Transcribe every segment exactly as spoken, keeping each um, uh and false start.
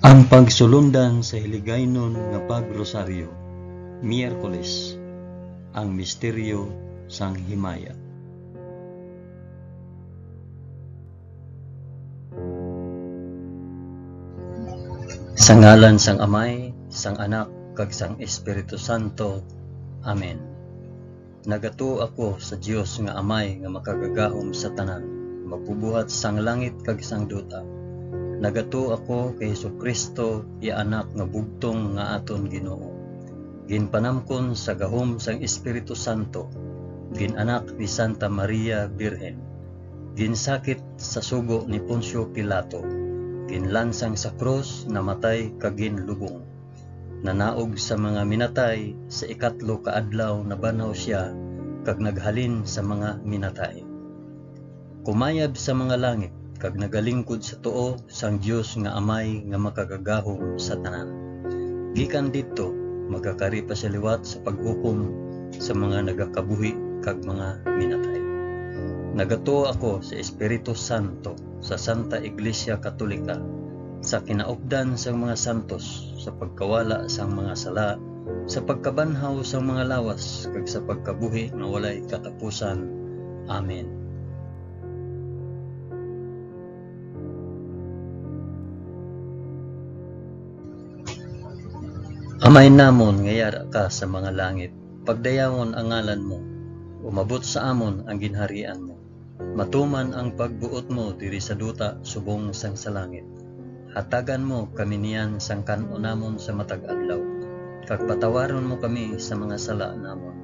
Ang pagsulundan sa Hiligaynon nga Pag-Rosaryo, Miyerkules, ang misteryo sang himaya. Sa ngalan sang Amay, sang Anak, kag sang Espiritu Santo. Amen. Nagatuo ako sa Dios nga Amay nga makagagahom sa tanan, magbubuhat sang langit kag sang duta. Nagatuo ako kay Jesu-Cristo, iya Anak nga bugtong nga aton Ginoo. Ginpanamkon sa gahom sang Espiritu Santo, gin-anak ni Santa Maria Birhen, ginsakit sa sugo ni Poncio Pilato, ginlansang sa krus, namatay kag ginlubong. Nanaog sa mga minatay, sa ikatlo ka adlaw nabanhaw sia, kag naghalin sa mga minatay. Kumayab sa mga langit, kag nagalingkod sa tuo sang Dios nga Amay nga makagagahom sa tanan. Gikan didto, magakari pa sia liwat sa paghukom sa mga nagakabuhi kag mga minatay. Nagatuo ako sa Espiritu Santo, sa Santa Iglesia Katolika, sa kinaupdan sang mga santos, sa pagkawala sang mga sala, sa pagkabanhaw sang mga lawas, kag sa pagkabuhi nga walay katapusan. Amen. Amay namon nga yara ka sa mga langit, pagdayawon ang ngalan mo, umabot sa amon ang ginharian mo. Matuman ang pagbuot mo diri sa duta subong sang sa langit. Hatagan mo kami niyan sang kan-on namon sa matag adlaw, kag patawaron mo kami sa mga sala namon,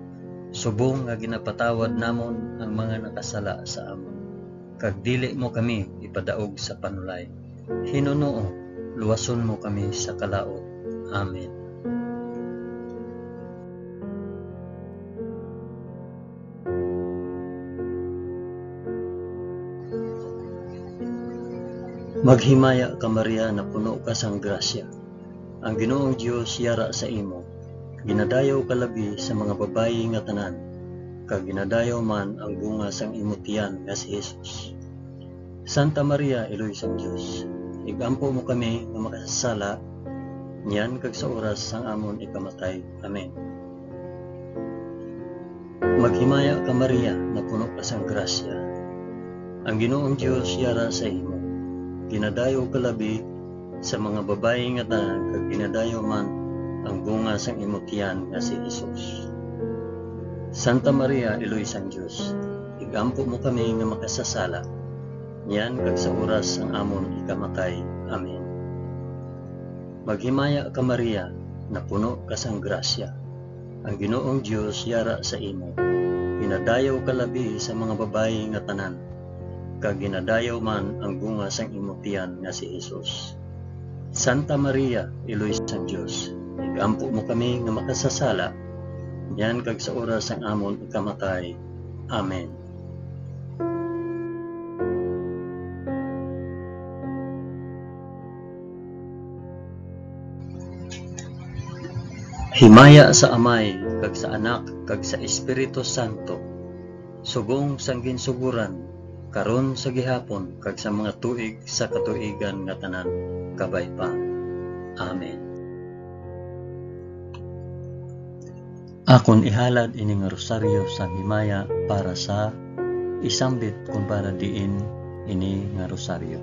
subong nga ginapatawad namon ang mga nakasala sa amon. Kag dili mo kami ipadaog sa panulay. Hinunoo, luwason mo kami sa kalaut. Amen. Maghimaya ka, Maria, napuno ka sang grasya. Ang Ginoong Dios yara sa imo. Ginadayaw ka labi sa mga babayi nga tanan, kag ginadayaw man ang bunga sang imo tiyan nga si Jesus. Santa Maria, Iloy sang Dios, igampo mo kami nga makasasala, niyan kag sa oras sang amon ikamatay. Amen. Maghimaya ka, Maria, napuno ka sang grasya. Ang Ginoong Dios yara sa imo. Ginadayaw ka labi sa mga babayi nga tanan, kag ginadayaw man ang bunga sang imo tiyan nga si Jesus. Santa Maria, Iloy sang Dios, igampo mo kami nga makasasala, niyan kag sa oras sang amon ikamatay. Amen. Maghimaya ka, Maria, napuno ka sang grasya. Ang Ginoong Dios yara sa imo. Ginadayaw ka labi sa mga babayi nga tanan, kag ginadayaw man ang bunga sang imo tiyan nga si Jesus. Santa Maria, Iloy sang Dios, igampo mo kami nga makasasala, niyan kag sa oras sang amon ikamatay. Amen. Himaya sa Amay, kag sa Anak, kag sa Espiritu Santo, subong sang ginsugoran, karon, sa gihapon, kag sa mga tuig sa katuigan nga tanan. Kabay pa. Amen. Akon ihalad ini nga rosaryo sang himaya para sa isambit kon para diin ini nga rosaryo.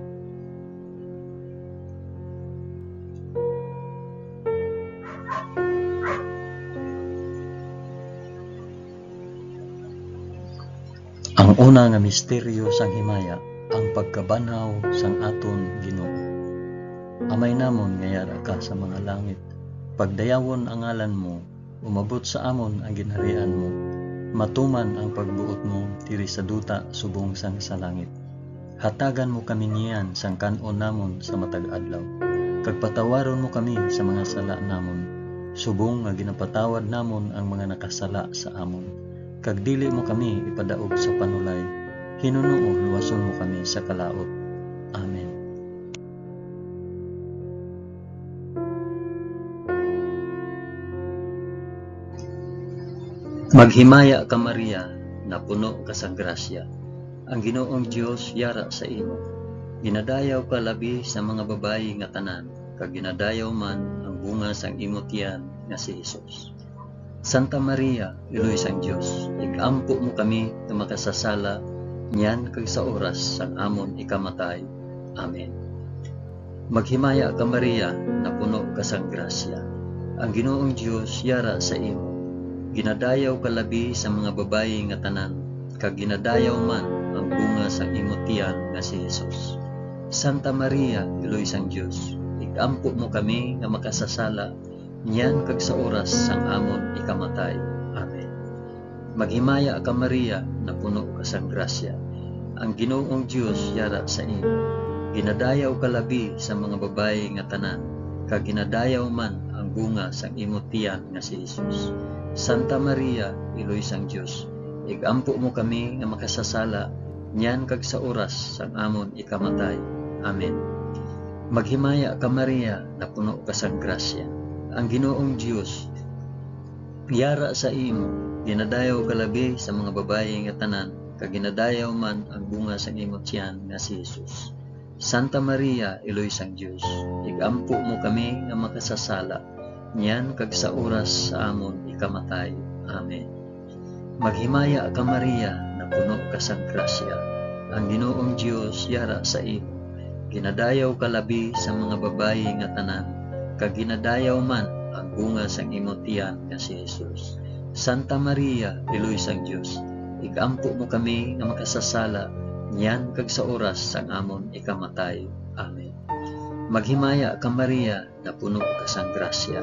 Ang una nga misteryo sang himaya, ang pagkabanhaw sang aton Ginoo. Amay namon nga yara ka sa mga langit, pagdayawon ang ngalan mo, umabot sa amon ang ginharian mo, matuman ang pagbuot mo diri sa duta subong sang sa langit. Hatagan mo kami niyan sang kan-on namon sa matag adlaw, kag patawaron mo kami sa mga sala namon, subong nga ginapatawad namon ang mga nakasala sa amon. Kag dili mo kami ipadaog sa panulay, hinunoo luwason mo kami sa kalaut. Amen. Maghimaya ka, Maria, napuno ka sa grasya. Ang Ginoong Dios yara sa imo. Ginadayaw ka labi sa mga babayi nga tanan, kag ginadayaw man ang bunga sang imo tiyan nga si Jesus. Santa Maria, Iloy sang Dios, ig-ampo mo kami nga makasasala niyan kag sa oras sang amon ikamatay. Amen. Maghimaya ka, Maria, napuno ka sang grasya. Ang Ginoong Dios yara sa imo. Ginadayaw ka labi sa mga babayi nga tanan, kag ginadayaw man ang bunga sang imo tiyan nga si Jesus. Santa Maria, Iloy sang Dios, ig-ampo mo kami nga makasasala niyan kag sa oras sang amon ikamatay. Amen. Maghimaya ka, Maria, napuno ka sang grasya. Ang Ginoong Dios yara sa imo. Ginadayaw ka labi sa mga babayi nga tanan, kag ginadayaw man ang bunga sang imo tiyan nga si Jesus. Santa Maria, Iloy sang Dios, ig-ampo mo kami nga makasasala niyan kag sa oras sang amon ikamatay. Amen. Maghimaya ka, Maria, napuno ka sang grasya. Ang Ginoong Dios yara sa imo. Ginadayaw ka labi sa mga babayi nga tanan, kag ginadayaw man ang bunga sang imo tiyan nga si Jesus. Santa Maria, Iloy sang Dios, ig-ampo mo kami nga makasasala, niyan kag sa oras sa amon ikamatay. Amen. Maghimaya ka, Maria, napuno ka sang grasya. Ang Ginoong Dios yara sa imo. Ginadayaw ka labi sa mga babayi nga tanan, kag ginadayaw man ang bunga sang imo tiyan nga si Jesus. Santa Maria, Iloy sang Dios, ig-ampo mo kami nga makasasala, niyan kag sa oras sang amon ikamatay. Amen. Maghimaya ka, Maria, napuno ka sang grasya.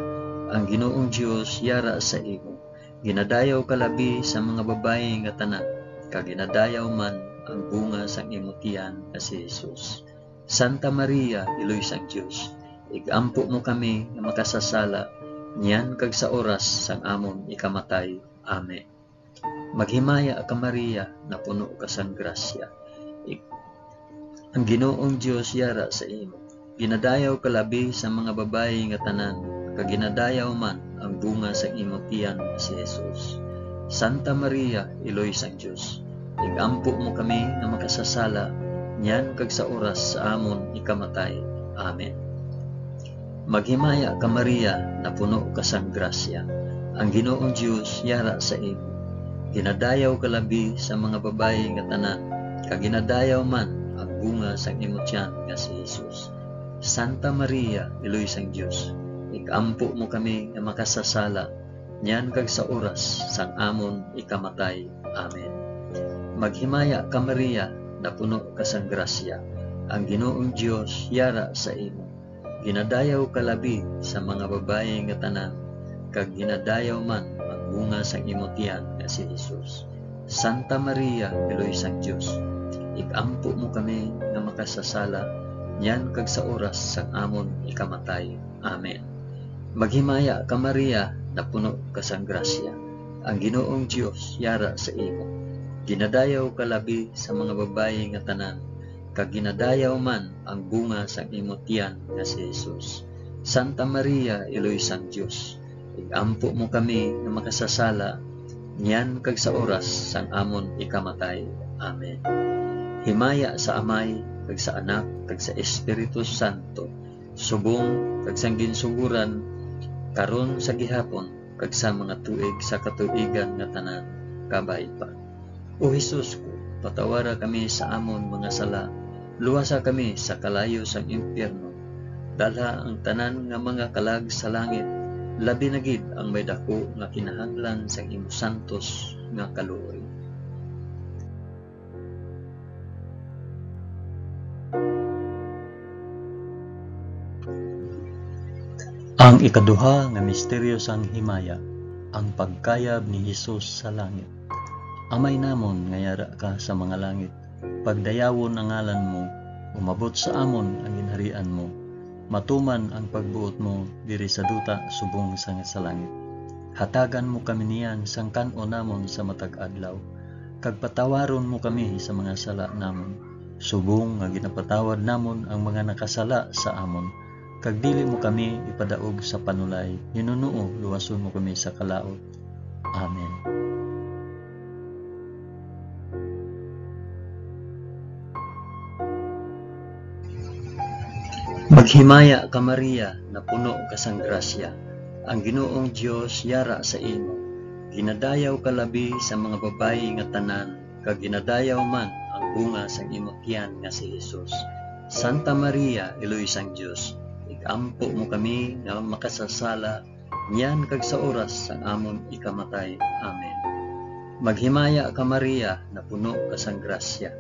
Ang Ginoong Dios yara sa imo. Ginadayaw ka labi sa mga babayi nga tanan, kag ginadayaw man ang bunga sang imo tiyan nga si Jesus. Santa Maria, Iloy sang Dios, ig-ampo mo kami nga makasasala, niyan kag sa oras sang amon ikamatay. Amen. Maghimaya ka, Maria, napuno ka sang grasya. Ik-, ang Ginoong Dios yara sa imo. Ginadayaw ka labi sa mga babayi nga tanan, kag ginadayaw man ang bunga sang imo tiyan nga si Jesus. Santa Maria, Iloy sang Dios, ig-ampo mo kami nga makasasala, niyan kag sa oras sa amon ikamatay. Amen. Maghimaya ka, Maria, napuno ka sang grasya. Ang Ginoong Dios yara sa imo. Ginadayaw ka labi sa mga babayi nga tanan, kag ginadayaw man ang bunga sang imo tiyan nga si Jesus. Santa Maria, Iloy sang Dios, ig-ampo mo kami nga makasasala, niyan kag sa oras sang amon ikamatay. Amen. Maghimaya ka, Maria, napuno ka sang grasya. Ang Ginoong Dios yara sa imo. Ginadayaw ka labi sa mga babayi nga tanan, kag ginadayaw man ang bunga sang imo tiyan nga si Jesus. Santa Maria, Iloy sang Dios, ig-ampo mo kami nga makasasala, niyan kag sa oras sang amon ikamatay. Amen. Maghimaya ka, Maria, napuno ka sang grasya. Ang Ginoong Dios yara sa imo. Ginadayaw ka labi sa mga babayi nga tanan, kag ginadayaw man ang bunga sang imo tiyan nga si Jesus. Santa Maria, Iloy sang Dios, ig-ampo mo kami nga makasasala, niyan kag sa oras sang amon ikamatay. Amen. Himaya sa Amay, kag sa Anak, kag sa Espiritu Santo, subong kag sang ginsugoran, karon, sa gihapon, kag sa mga tuig sa katuigan nga tanan. Kabay pa. O Jesus ko, patawara kami sa amon mga sala, luwasa kami sa kalayo sang impyerno, dalha ang tanan nga mga kalag sa langit, labi na gid ang may daku nga kinahanglan sang imo santos nga kaluoy. Ang ikaduha nga misteryo sang himaya, ang pagkayab ni Jesus sa langit. Amay namon nga yara ka sa mga langit, pagdayawon ang ngalan mo, umabot sa amon ang ginharian mo, matuman ang pagbuot mo diri sa duta subong sang sa langit. Hatagan mo kami niyan sang kan-on namon sa matag adlaw, kag patawaron mo kami sa mga sala namon, subong nga ginapatawad namon ang mga nakasala sa amon, kag dili mo kami ipadaog sa panulay, hinunoo luwason mo kami sa kalaut. Amen. Maghimaya ka, Maria, napuno ka sang grasya. Ang Ginoong Dios yara sa imo. Ginadayaw ka labi sa mga babayi nga tanan, kag ginadayaw man ang bunga sang imo tiyan nga si Jesus. Santa Maria, Iloy sang Dios, ig-ampo mo kami nga makasasala niyan kag sa oras sang amon ikamatay. Amen. Maghimaya ka, Maria, napuno ka sang grasya.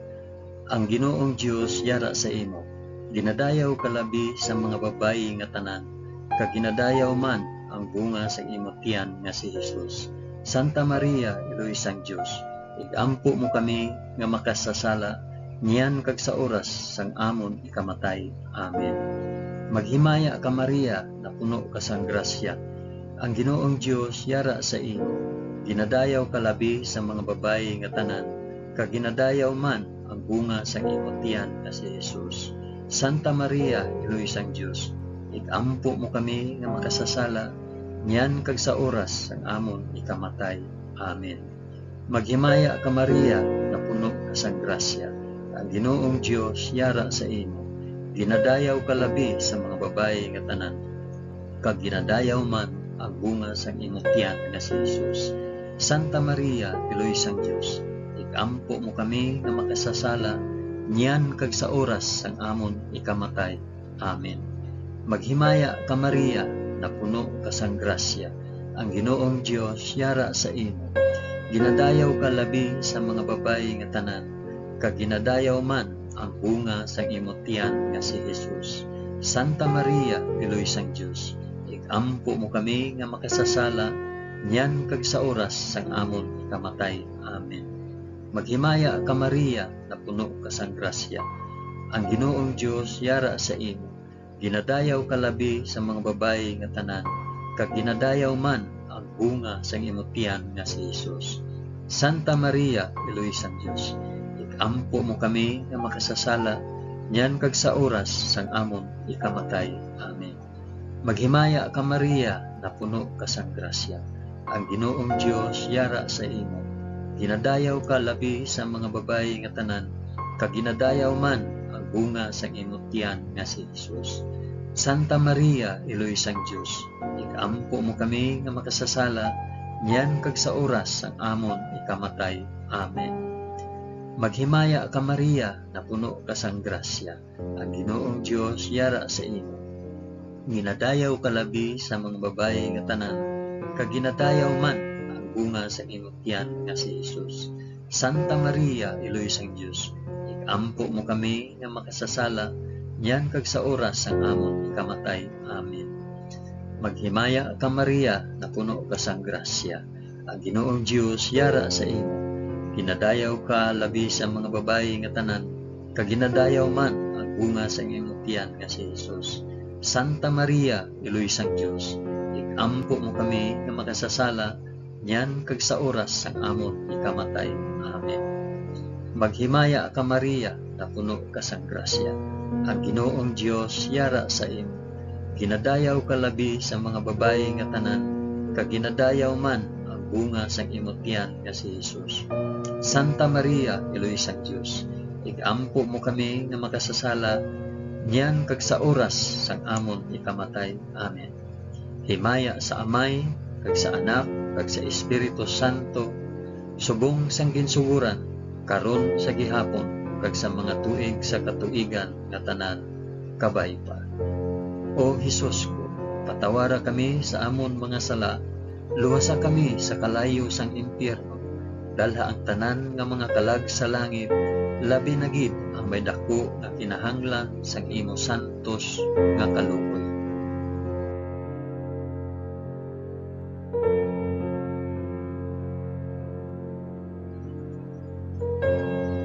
Ang Ginoong Dios yara sa imo. Ginadayaw ka labi sa mga babayi nga tanan, kag ginadayaw man ang bunga sang imo tiyan nga si Jesus. Santa Maria, Iloy sang Dios, ig-ampo mo kami nga makasasala niyan kag sa oras sang amon ikamatay. Amen. Maghimaya ka, Maria, napuno ka sang grasya. Ang Ginoong Dios yara sa imo. Ginadayaw ka labi sa mga babayi nga tanan, kag ginadayaw man ang bunga sang imo tiyan nga si Jesus. Santa Maria, Iloy sang Dios, ig-ampo mo kami nga makasasala niyan kag sa oras sang amon ikamatay. Amen. Maghimaya ka, Maria, napuno ka sang grasya. Ang Ginoong Dios yara sa imo. Ginadayaw ka labi sa mga babayi nga tanan, kag ginadayaw man ang bunga sang imo tiyan nga si Jesus. Santa Maria, Iloy sang Dios, ig-ampo mo kami nga makasasala niyan kag sa oras sang amon ikamatay. Amen. Maghimaya ka, Maria, napuno ka sang grasya. Ang Ginoong Dios yara sa imo. Ginadayaw ka labi sa mga babayi nga tanan, kag ginadayaw man ang bunga sang imo tiyan nga si Jesus. Santa Maria, Iloy sang Dios, ig-ampo mo kami nga makasasala niyan kag sa oras sang amon ikamatay. Amen. Maghimaya ka, Maria, napuno ka sang grasya. Ang Ginoong Dios yara sa imo. Ginadayaw ka labi sa mga babayi nga tanan, kag ginadayaw man ang bunga sang imo tiyan nga si Jesus. Santa Maria, Iloy sang Dios, ig-ampo mo kami nga makasasala niyan kag sa oras sang amon ikamatay. Amen. Maghimaya ka, Maria, napuno ka sang grasya. Ang Ginoong Dios yara sa imo. Ginadayaw ka labi sa mga babayi nga tanan, kag ginadayaw man ang bunga sang imo tiyan nga si Jesus. Santa Maria, Iloy sang Dios, ig-ampo mo kami nga makasasala niyan kag sa oras sang amon ikamatay. Amen. Maghimaya ka, Maria, napuno ka sang grasya. Ang Ginoong Dios yara sa imo. Ginadayaw ka labi sa mga babayi nga tanan, kag ginadayaw man ang bunga sang imo tiyan nga si Jesus. Santa Maria, Iloy sang Dios, ig-ampo mo kami nga makasasala niyan kag sa oras sang amon ikamatay. Amen. Maghimaya ka, Maria, napuno ka sang grasya. Ang Ginoong Dios yara sa imo. Ginadayaw ka labi sa mga babayi nga tanan, kag ginadayaw man ang bunga sang imo tiyan nga si Jesus. Santa Maria, Iloy sang Dios, ig-ampo mo kami nga makasasala niyan kag sa oras sang amon ikamatay. Amen. Maghimaya ka, Maria, napuno ka sang grasya. Ang Ginoong Dios yara sa imo. Ginadayaw ka labi sa mga babayi nga tanan, kag ginadayaw man ang bunga sang imo tiyan nga si Jesus. Santa Maria, Iloy sang Dios, ig-ampo mo kami nga makasasala niyan kag sa oras sang amon ikamatay. Amen. Himaya sa Amay, kag sa Anak, kag sa Espiritu Santo, subong sang ginsugoran, karon, sa gihapon, kag sa mga tuig sa katuigan nga tanan. Kabay pa. O Jesus ko, patawara kami sa amon mga sala, luwasa kami sa kalayo sang impyerno, dalha ang tanan nga mga kalag sa langit, labi na gid ang may daku nga kinahanglan sang imo santos nga kaluoy.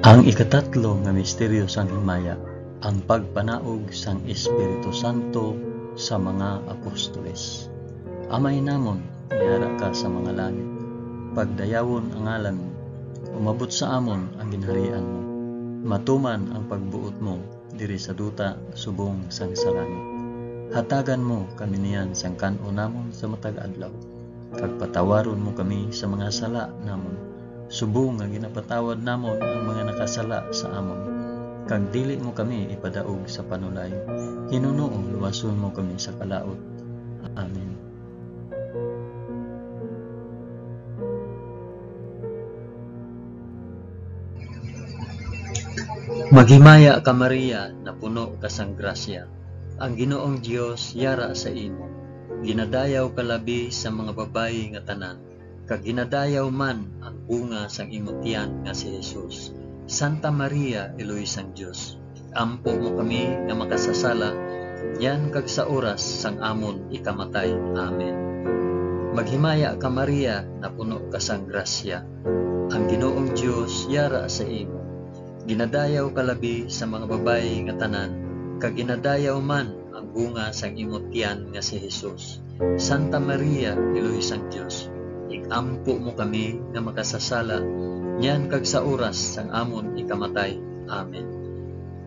Ang ikatatlo nga misteryo sang himaya, ang pagpanaog sang Espiritu Santo sa mga apostoles. Amay namon, yara ka sa mga langit. Pagdayawon ang ngalan mo. Umabot sa amon ang ginharian mo. Matuman ang pagbuot mo diri sa duta subong sang sa langit. Hatagan mo kami niyan sang kan-on namon sa matag adlaw, kag patawaron mo kami sa mga sala namon, subong nga ginapatawad namon ang mga nakasala sa amon. kag dili mo kami ipadaog sa panulay. Hinunoo luwason mo kami sa kalaut. Amen. Maghimaya ka, Maria, napuno ka sang grasya. Ang Ginoong Dios yara sa imo. Ginadayaw ka labi sa mga babayi nga tanan, kag ginadayaw man ang bunga sang imo tiyan nga si Jesus. Santa Maria, Iloy sang Dios, ampo mo kami nga makasasala, niyan kag sa oras sang amon ikamatay. Amen. Maghimaya ka, Maria, napuno ka sang grasya. Ang Ginoong Dios yara sa imo. Ginadayaw ka labi sa mga babayi nga tanan, kag ginadayaw man ang bunga sang imo tiyan nga si Jesus. Santa Maria, Iloy sang Dios, ig-ampo mo kami nga makasasala, niyan kag sa oras sang amon ikamatay. Amen.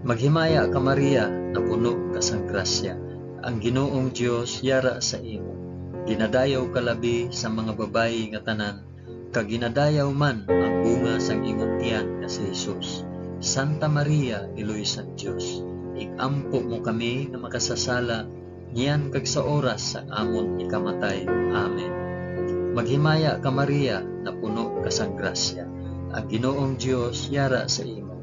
Maghimaya ka, Maria, napuno ka sang grasya. Ang Ginoong Dios yara sa imo. Ginadayaw ka labi sa mga babayi nga tanan, kag ginadayaw man ang bunga sang imong tiyan nga si Jesus. Santa Maria, Iloy sang Dios, ig-ampo mo kami nga makasasala, niyan kag sa oras sang amon ikamatay. Amen. Maghimaya ka, Maria, napuno ka sang grasya. Ang Ginoong Dios yara sa imo.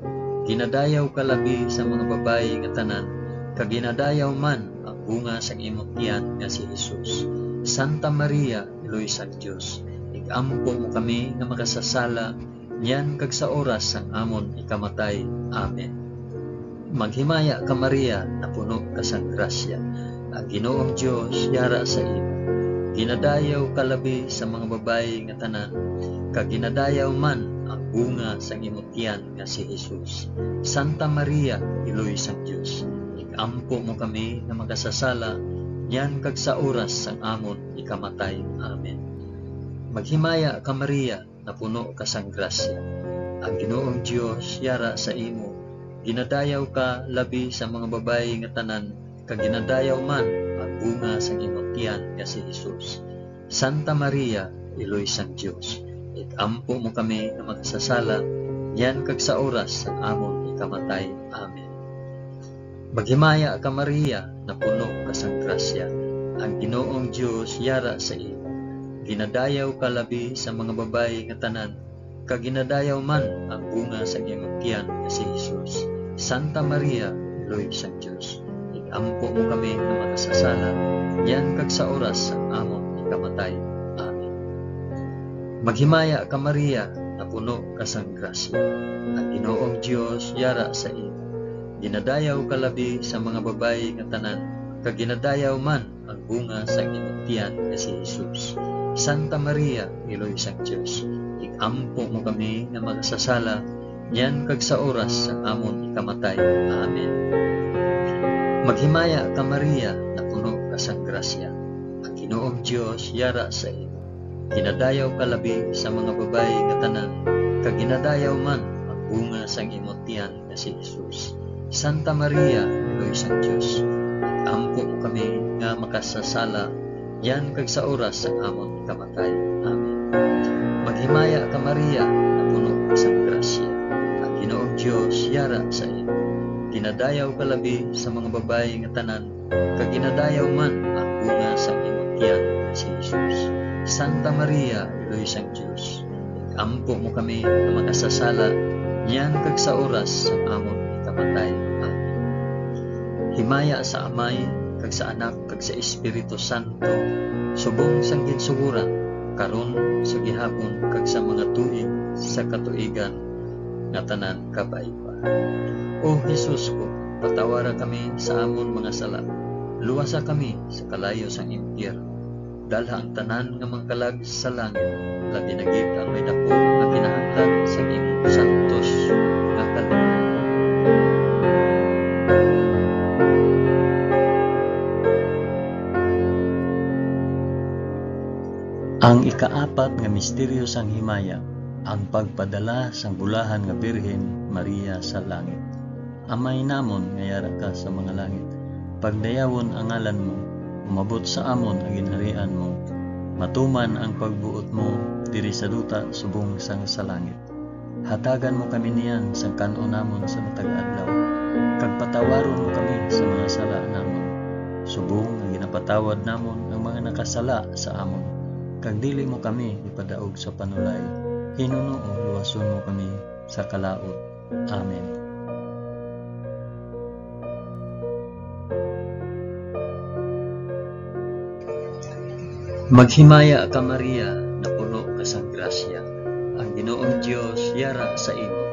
Ginadayaw ka labi sa mga babayi nga tanan, kag ginadayaw man ang bunga sang imong tiyan nga si Jesus. Santa Maria, Iloy sang Dios, ig-ampo mo kami nga makasasala, niyan kag sa oras sang amon ikamatay. Amen. Maghimaya ka, Maria, napuno ka sang grasya. Ang Ginoong Dios yara sa imo. Ginadayaw ka labi sa mga babayi nga tanan, kag ginadayaw man ang bunga sang imo tiyan nga si Jesus. Santa Maria, Iloy sang Dios, ig-ampo mo kami nga makasasala, niyan kag sa oras sang amon ikamatay. Amen. Maghimaya ka, Maria, napuno ka sang grasya. Ang Ginoong Dios yara sa imo. Ginadayaw ka labi sa mga babayi nga tanan, kag ginadayaw man ang bunga sang imong tiyan nga si Jesus. Santa Maria, Iloy sang Dios, ig-ampo mo kami nga makasasala, niyan kag sa oras sang amon ikamatay. Amen. Maghimaya ka, Maria, napuno ka sang grasya. Ang Ginoong Dios yara sa imo. Ginadayaw ka labi sa mga babayi nga tanan, kag ginadayaw man ang bunga sang imong tiyan nga si Jesus. Santa Maria, Iloy sang Dios, ig-ampo mo kami nga makasasala, niyan kag sa oras sang amon ikamatay. Amen. Maghimaya ka, Maria, napuno ka sang grasya. Ang Ginoong Dios yara sa imo. Ginadayaw ka labi sa mga babayi nga tanan, kag ginadayaw man ang bunga sang imong tiyan nga si Jesus. Santa Maria, Iloy sang Dios, ig-ampo mo kami nga makasasala, niyan kag sa oras sang amon ikamatay. Amen. Maghimaya ka, Maria, napuno ka sang grasya. Ang Ginoong Dios yara sa imo. Ginadayaw ka labi sa mga babayi nga tanan, kag ginadayaw man ang bunga sang imo tiyan nga si Jesus. Santa Maria, Iloy sang Dios, ig-ampo mo kami nga makasasala, niyan kag sa oras sang amon ikamatay. Amen. Maghimaya ka, Maria, napuno ka sang grasya. Ang Ginoong Dios yara sa imo. Ginadayaw ka labi sa mga babayi nga tanan, kag ginadayaw man ang bunga sang imong tiyan nga si Jesus. Santa Maria, Iloy sang Dios, ig-ampo mo kami nga makasasala, niyan kag sa oras sang amon ikamatay. Amen. Himaya sa Amay, kag sa Anak, kag sa Espiritu Santo, subong sang ginsugoran, karon, sa gihapon, kag sa mga tuig sa katuigan nga tanan. Kabay pa. O Jesus ko, patawara kami sa amon mga sala, luwasa kami sa kalayo sang impyerno, dalha ang tanan nga mga kalag sa langit, labi na gid ang may daku nga kinahanglan sa imong santos nga kaluoy. Ang ikaapat nga misteryo sang himaya, ang pagpadala sang bulahan nga Birhen Maria sa langit. Amay namon nga yara ka sa mga langit, pagdayawon ang ngalan mo, umabot sa amon ang ginharian mo, matuman ang pagbuot mo diri sa duta subong sang sa langit. Hatagan mo kami niyan sang kan-on namon sa matag adlaw, kag patawaron mo kami sa mga sala namon, subong nga ginapatawad namon ang mga nakasala sa amon. Kag dili mo kami ipadaog sa panulay, hinunoo luwason mo kami sa kalaut. Amen. Maghimaya ka, Maria, napuno ka sang grasya. Ang Ginoong Dios yara sa imo.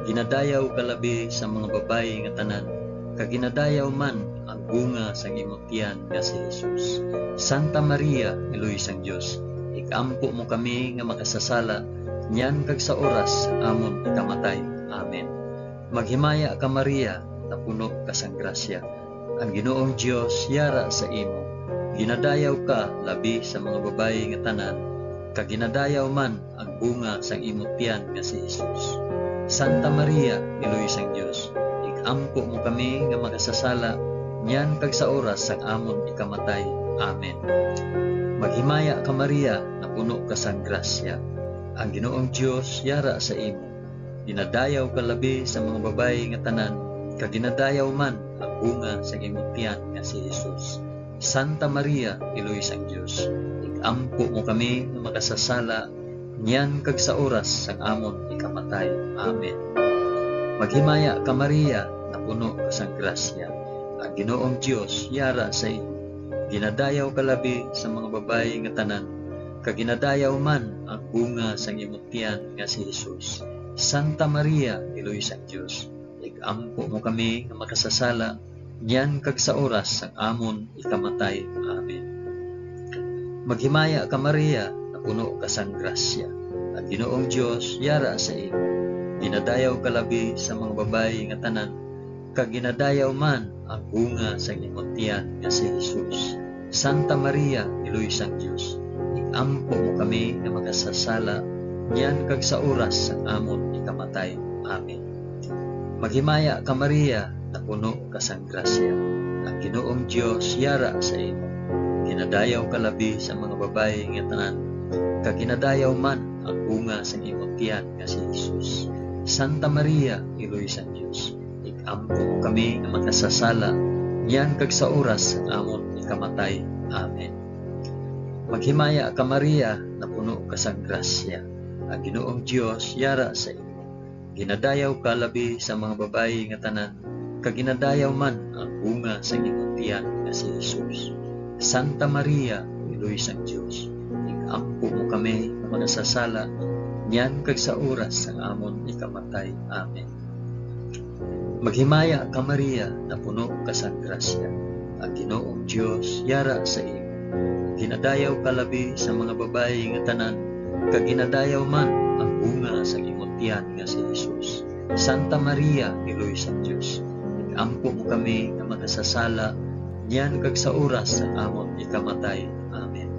Ginadayaw ka labi sa mga babayi nga tanan, kag ginadayaw man ang bunga sang imo tiyan nga si Jesus. Santa Maria, Iloy sang Dios, ig-ampo mo kami nga makasasala, niyan kag sa oras sang amon ikamatay. Amen. Maghimaya ka, Maria, napuno ka sang grasya. Ang Ginoong Dios yara sa imo. Ginadayaw ka labi sa mga babayi nga tanan, kag ginadayaw man ang bunga sang imo tiyan nga si Jesus. Santa Maria, Iloy sang Dios, ig-ampo mo kami nga makasasala, niyan kag sa oras sang amon ikamatay. Amen. Maghimaya ka, Maria, napuno ka sang grasya. Ang Ginoong Dios yara sa imo. Ginadayaw ka labi sa mga babayi nga tanan, kag ginadayaw man ang bunga sang imo tiyan nga si Jesus. Santa Maria, Iloy sang Dios, ig-ampo mo kami nga makasasala, niyan kag sa oras sang amon ikamatay. Amen. Maghimaya ka, Maria, napuno ka sang grasya. Ang Ginoong Dios yara sa imo. Ginadayaw ka labi sa mga babayi nga tanan, kag ginadayaw man ang bunga sang imo tiyan nga si Jesus. Santa Maria, Iloy sang Dios, ig-ampo mo kami nga makasasala, niyan kag sa oras sang amon ikamatay. Amen. Maghimaya ka, Maria, napuno ka sang grasya. Ang Ginoong Dios yara sa imo. Ginadayaw ka labi sa mga babayi nga tanan, kag ginadayaw man ang bunga sang imo tiyan nga si Jesus. Santa Maria, Iloy sang Dios, ig-ampo mo kami nga makasasala, niyan kag sa oras sang amon ikamatay. Amen. Maghimaya ka, Maria, napuno ka sang grasya. Ang Ginoong Dios yara sa imo. Ginadayaw ka labi sa mga babayi nga tanan, kag ginadayaw man ang bunga sang imo tiyan nga si Jesus. Santa Maria, Iloy sang Dios, ig-ampo mo kami nga makasasala, niyan kag sa oras sang amon ikamatay. Amen. Maghimaya ka, Maria, napuno ka sang grasya. Ang Ginoong Dios yara sa imo. Ginadayaw ka labi sa mga babayi nga tanan, kag ginadayaw man ang bunga sang imong tiyan nga si Jesus. Santa Maria, Iloy sang Dios, ig-ampo mo kami nga makasasala, niyan kag sa oras sang amon ikamatay. Amen. Maghimaya ka, Maria, napuno ka sang grasya. Ang Ginoong Dios yara sa imo. Ginadayaw ka labi sa mga babayi nga tanan, kag ginadayaw man ang bunga sa imong tiyan nga si Jesus. Santa Maria, Iloy sang Dios, ig-ampo mo kami nga makasasala, niyan kag sa oras sang amon ikamatay. Amen.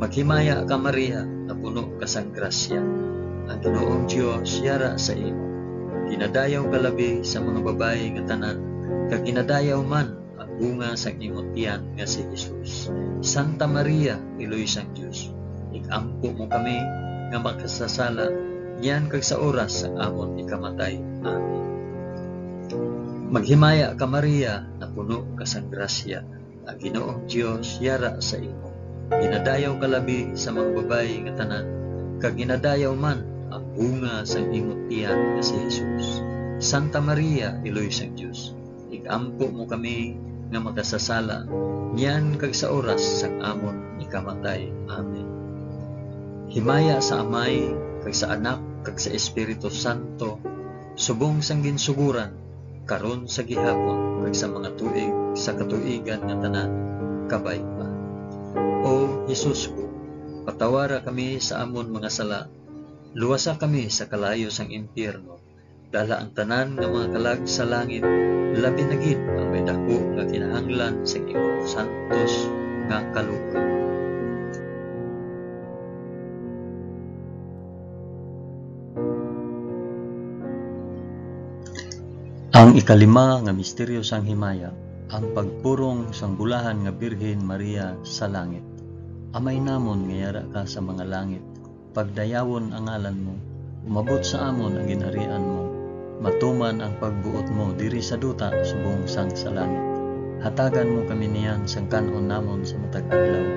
Maghimaya ka, Maria, napuno ka sang grasya. Ang Ginoong Dios yara sa imo. Ginadayaw ka labi sa mga babayi nga tanan, kag ginadayaw man ang bunga sang imo tiyan nga si Jesus. Santa Maria, Iloy sang Dios, ig-ampo mo kami nga makasasala, niyan kag sa oras sang amon ikamatay. Amen. Maghimaya ka, Maria, napuno ka sang grasya. Ang Ginoong Dios yara sa imo. Ginadayaw ka labi sa mga babayi nga tanan, kag ginadayaw man ang bunga sang imo tiyan nga si Jesus. Santa Maria, Iloy sang Dios, ig-ampo mo kami nga makasasala, niyan kag sa oras sang amon ikamatay. Amen. Himaya sa Amay, kag sa Anak, kag sa Espiritu Santo, subong sang ginsugoran, karon, sa gihapon, kag sa mga tuig sa katuigan nga tanan. Kabay pa. O Jesus ko, patawara kami sa amon mga sala, luwasa kami sa kalayo sang impyerno, dala ang tanan nga mga kalag sa langit, labi na gid ang may daku nga kinahanglan sa imong santos nga kaluoy. Ang ikalima nga misteryo sang himaya, ang pagpurong sang bulahan nga Birhen Maria sa langit. Amay namon nga yara ka sa mga langit, pagdayawon ang ngalan mo, Umabot sa amon ang ginharian mo. Matuman ang pagbuot mo diri sa duta subong sang sa langit. Hatagan mo kami niyan sang kan-on namon sa matag adlaw,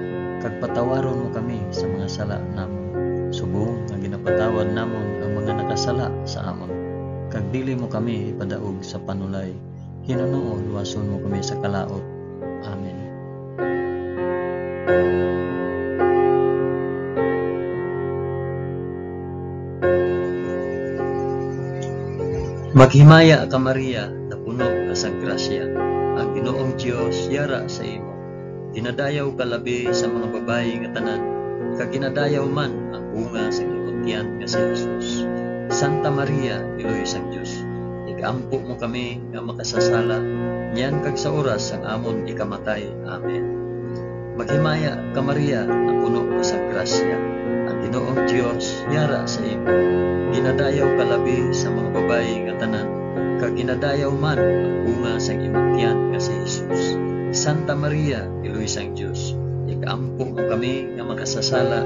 kag patawaron mo kami sa mga sala namon, subong nga ginapatawad namon ang mga nakasala sa amon. Kag dili mo kami ipadaog sa panulay, hinunoo luwason mo kami sa kalaut. Amen. Maghimaya ka, Maria, napuno ka sang grasya. Ang Ginoong Dios yara sa imo. Ginadayaw ka labi sa mga babayi nga tanan, kag ginadayaw man ang bunga sa imong tiyan nga si Jesus. Santa Maria, Iloy sang Dios, ig-ampo mo kami nga makasasala, niyan kag sa oras sang amon ikamatay. Amen. Maghimaya ka, Maria, napuno ka sang grasya. Ang Ginoong Dios yara sa imo. Ginadayaw ka labi sa mga babayi nga tanan, kag ginadayaw man ang bunga sang imong tiyan nga si Jesus. Santa Maria, Iloy sang Dios, ig-ampo mo kami nga makasasala,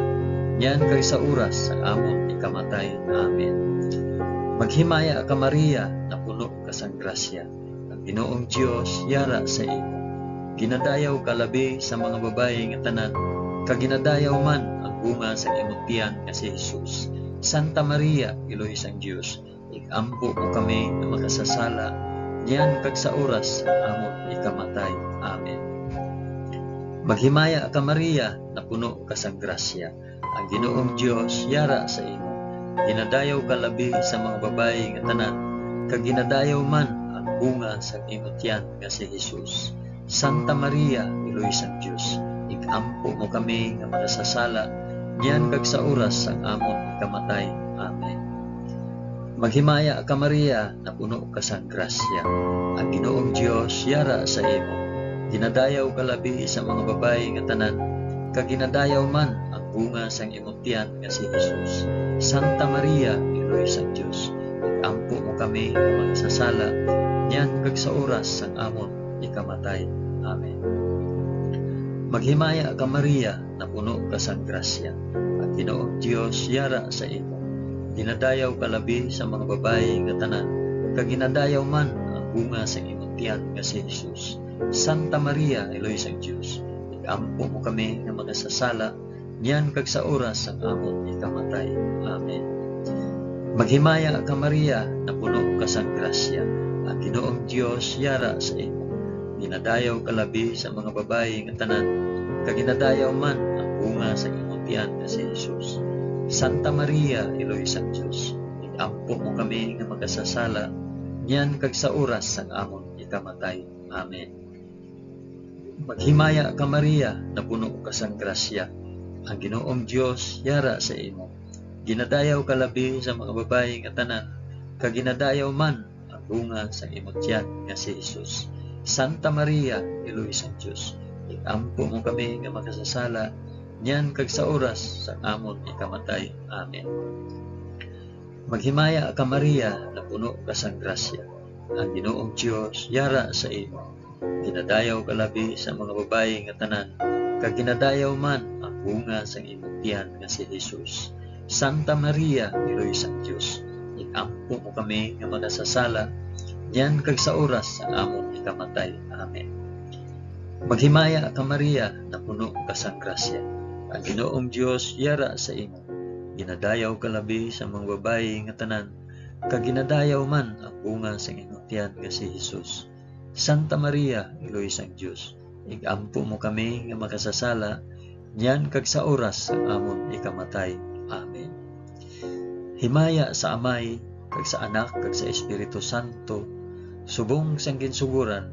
niyan kag sa oras sang amon ikamatay. Amen. Maghimaya ka, Maria, napuno ka sang grasya. Ang Ginoong Dios yara sa imo. Ginadayaw ka labi sa mga babayi nga tanan, kag ginadayaw man ang bunga sa imong tiyan nga si Jesus. Santa Maria, Iloy sang Dios, ig-ampo mo kami nga makasasala, niyan kag sa oras sa amon ikamatay. Amen. Maghimaya ka, Maria, napuno ka sang grasya. Ang Ginoong Dios yara sa imo. Ginadayaw ka labi sa mga babayi nga tanan, kag ginadayaw man ang bunga sang imo tiyan nga si Jesus. Santa Maria, Iloy sang Dios, ig-ampo mo kami nga makasasala, niyan kag sa oras sang amon ikamatay. Amen. Maghimaya ka, Maria, napuno ka sang grasya. Ang Ginoong Dios yara sa imo. Ginadayaw ka labi sa mga babayi nga tanan, kag ginadayaw man ang bunga sang imong tiyan nga si Jesus. Santa Maria, Iloy sang Dios, ig-ampo mo kami nga makasasala, niyan kag sa oras sang amon ikamatay. Amen. Maghimaya ka, Maria, napuno ka sang grasya. Ang Ginoong Dios yara sa imo. Ginadayaw ka labi sa mga babayi nga tanan, kag ginadayaw man ang bunga sang imong tiyan nga si Jesus. Santa Maria, Iloy sang Dios, ig-ampo mo kami nga makasasala, niyan kag sa oras sang amon ikamatay. Amen. Maghimaya ka, Maria, napuno ka sang grasya. Ang Ginoong Dios yara sa imo. Ginadayaw ka labi sa mga babayi nga tanan, kag ginadayaw man ang bunga sa imong tiyan nga si Jesus. Santa Maria, Iloy sang Dios, ig-ampo mo kami nga makasasala, niyan kag sa oras sang amon ikamatay. Amen. Maghimaya ka, Maria, napuno ka sang grasya. Ang Ginoong Dios yara sa imo. Ginadayaw ka labi sa mga babayi nga tanan, kag ginadayaw man ang bunga sang imong tiyan nga si Jesus. Santa Maria, Iloy sang Dios, ig-ampo mo kami nga makasasala, niyan kag sa oras sang amon ikamatay. Amen. Maghimaya ka, Maria, napuno ka sang grasya. Ang Ginoong Dios yara sa imo. Ginadayaw ka labi sa mga babayi nga tanan, kag ginadayaw man ang bunga sang imong tiyan nga si Jesus. Santa Maria, Iloy sang Dios, ig-ampo mo kami nga makasasala, niyan kag sa oras sang amon ikamatay. Amen. Maghimaya ka, Maria, napuno ka sang grasya. Ang Ginoong Dios yara sa imo. Ginadayaw ka labi sa mga babayi nga tanan, kag ginadayaw man ang bunga sang imong tiyan nga si Jesus. Santa Maria, Iloy sang Dios, ig-ampo mo kami nga makasasala, niyan kag sa oras sang amon ikamatay. Amen. Himaya sa Amay, kag sa Anak, kag sa Espiritu Santo, subong sang ginsugoran,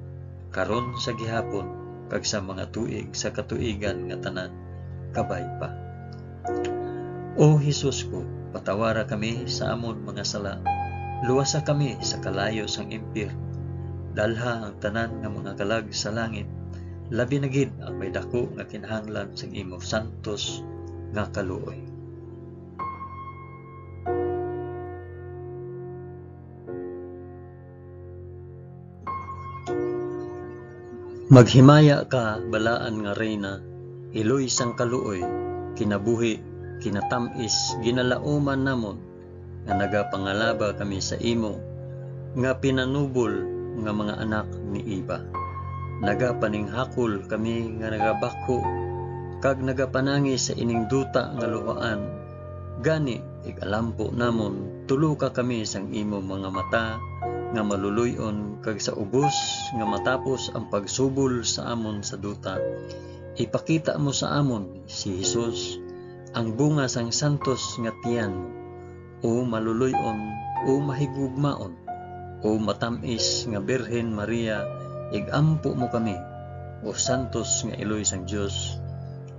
karon, sa gihapon, kag sa mga tuig sa katuigan nga tanan. Kabay pa. O Jesus ko, patawara kami sa amon mga sala. Luwasa kami sa kalayo sang impyerno. Dalha ang tanan nga mga kalag sa langit, labi na gid ang may daku nga kinahanglan sang imo santos nga kaluoy. Maghimaya ka, balaan nga Reyna, iloy sang kaluoy, kinabuhi, kinatamis, ginalauman namon, nga nagapangalaba kami sa imo nga pinanubol nga mga anak ni Eva. Nagapaninghakol kami nga nagabakho kag nagapanangi sa ining duta nga luhaan. Gani, ig-alampo namon, tuluka kami sang imo mga mata nga maluloy-on, kag sa ubos nga matapos ang pagsubol sa amon sa duta, ipakita mo sa amon si Jesus, ang bunga sang santos nga tiyan mo, o maluloy-on, o mahigugmaon, o matam-is nga Birhen Maria, ig-ampo mo kami, o santos nga iloy sang Dios,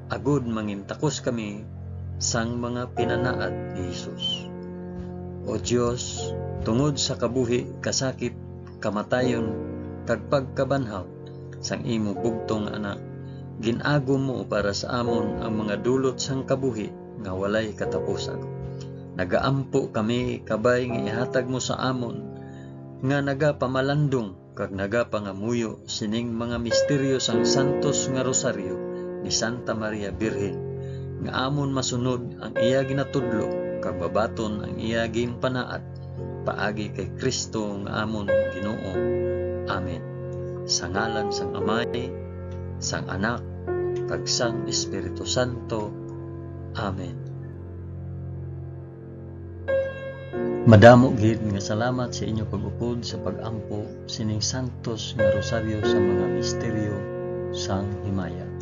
agod mangintakos kami sang mga pinanaad ni Jesus. O Dios, tungod sa kabuhi, kasakit, kamatayon, kag pagkabanhaw sang imo bugtong nga Anak, gin-agom mo para sa amon ang mga dulot sang kabuhi nga walay katapusan. Nagaampo kami, kabay nga ihatag mo sa amon nga nagapamalandong kag nagapangamuyo sining mga misteryo sang Santos nga Rosaryo ni Santa Maria Birhen, nga amon masunod ang iya ginatudlo kag mabaton ang iya ginpanaad, paagi kay Cristo nga amon Ginoo. Amen. Sa ngalan sang Amay, sang Anak, kag sang Espiritu Santo. Amen. Madamo gid nga salamat sa inyo pag-upod sa pag-ampo sining santos nga rosaryo sa mga misteryo sang himaya.